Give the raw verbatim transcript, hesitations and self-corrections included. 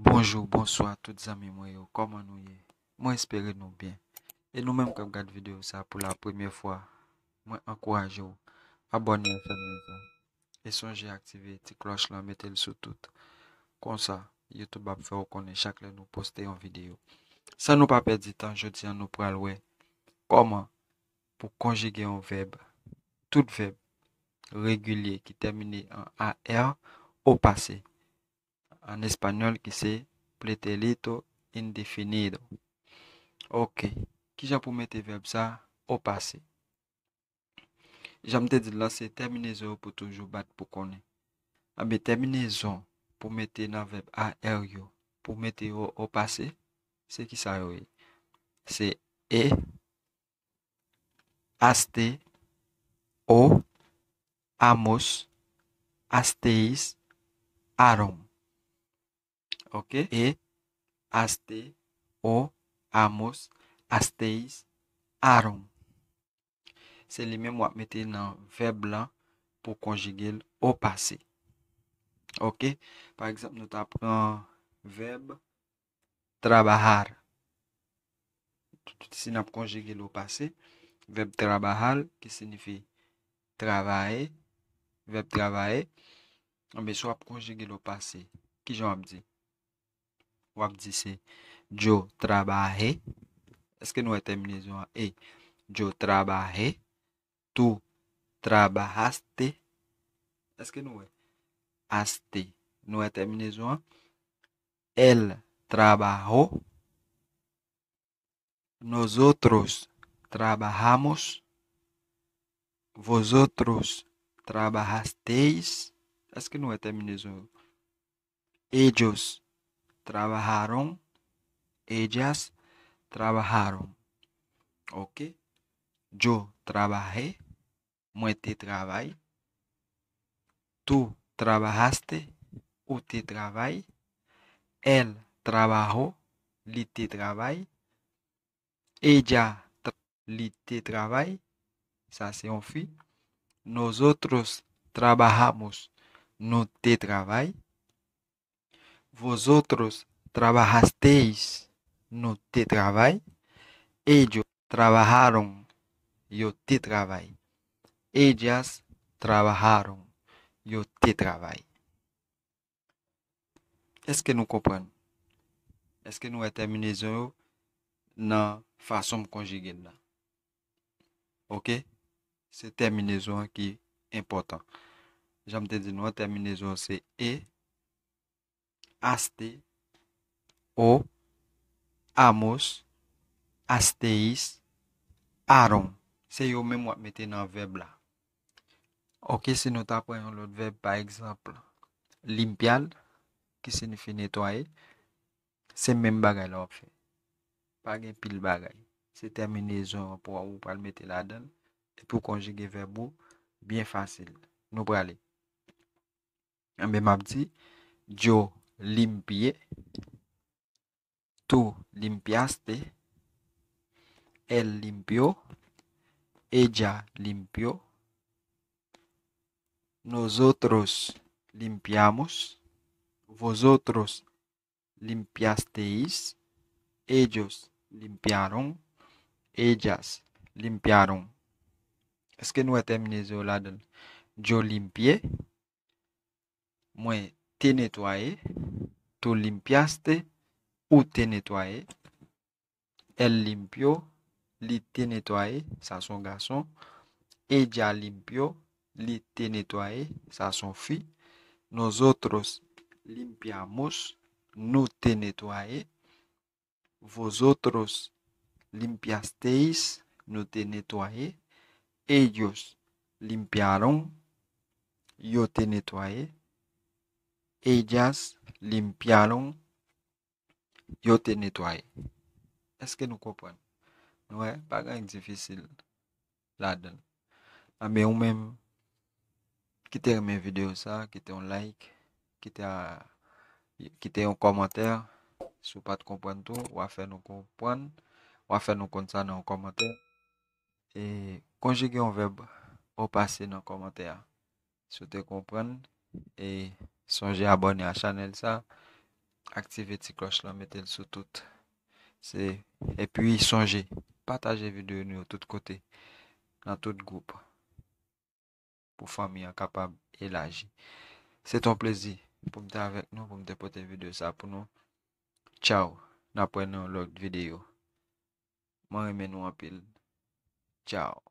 Bonjou, bonswa tout zanmi mwen yo, kòman nou ye? Mwen espere nou byen. E nou menm k ap gad videyo sa pou la premyè fwa, mwen ankouraje w abòne a chanèl sa. E sonje aktive ti klòch lan, mete l sou tout. Konsa, YouTube ap fè w konnen chak lè nou poste yon videyo. San nou pa pèdi tan, jodi a nou pral wè kòman pou konjige yon vèb, tout vèb regilye ki tèmine an A R o pase, an espanyòl ki se pretérito indefinido. Ok, kijan pou mete vèb sa o pase? Jan m te di l lan, se tèminezon yo pou toujou bat pou konnen. Anben, tèminezon pou mete nan vèb A R yo, pou mete yo o pase, se ki sa yo ye? Se e, aste, o, amos, asteis, aron. Ok? E, aste, o, amos, asteis, aron. Se li menm w ap mete nan vèb lan pou konjige l o pase. Ok? Pa egzanp, nou ta pran vèb trabajar. Si n ap konjige l o pase, vèb trabajar, ki siyifi travay, vèb travay, anben, si w ap konjige l o pase, kijan w ap di? W ap di se yo trabajé. Èske nou wè tèminezon an e? Yo trabajé. Tú trabajaste. Èske nou wè aste? Nou wè tèminezon an? Él trabajó. Nosotros trabajamos. Vosotros trabajasteis. Èske nou wè tèminezon yo? Ellos trabajaron. Ellas trabajaron. Ok. Yo trabajé. Mwen te travay. Tú trabajaste. Ou te travay. Él trabajó. Li te travay. Ella tra-, li te travay. Sa se yon fi. Nosotros trabajamos. Nou te travay. Vosotros trabajasteis. Nou te travay. Ellos trabajaron. Yo te travay. Ellas trabajaron. Yo te travay. Èske nou konprann? Èske nou wè tèminezon yo nan fason m konjige l la? Ok? Se tèminezon an ki enpòtan. Jan m te di nou an, tèminezon an se e, aste, o, amos, asteis, aron. Se yo menm w ap mete nan vèb la. Ok, si nou ta pran yon lòt vèb, pa egzanp, limpiar, ki siyifi netwaye, se menm bagay la w ap fè. Pa gen pil bagay. Se tèminezon an pou ou pral mete ladan l, epi w konjige vèb ou byen fasil. Nou prale. Enben, m ap di, yo limpié, tú limpiaste, él limpió, ella limpió, nosotros limpiamos, vosotros limpiasteis, ellos limpiaron, ellas limpiaron. Èske nou wè tèminezon yo ladan l? Yo limpié, mwen te netwaye. Tú limpiaste, ou te netwaye. Él limpió, li te netwaye, sa se yon gason. Ella limpió, li te netwaye, sa se yon fi. Nosotros limpiamos, nou te netwaye. Vosotros limpiasteis, nou te netwaye. Ellos limpiaron, yo te netwaye. Ellas limpiaron, yo te netwaye. Èske nou konprann? Nou wè, pa gen anyen k difisil ladan l. Anben, ou menm, kite renmen videyo sa, kite yon like, kite a, kite yon kòmantè. Si w pa t konprann tou, w a fè nou konprann, w a fè nou konn sa nan yon kòmantè. E konjige yon vèb o pase nan kòmantè a. Si w te konprann, e sonje abòne a chanèl sa, aktive ti klòch lan, mete l sou tout. Se, epi sonje, pataje videyo nou yo tout kote, nan tout gwoup, pou fanmi an kapab elaji. Se te yon plezi pou m te avèk nou, pou m te pote videyo sa pou nou. Tchaw, n ap wè nan yon lòt videyo. Mwen renmen nou anpil. Tchaw.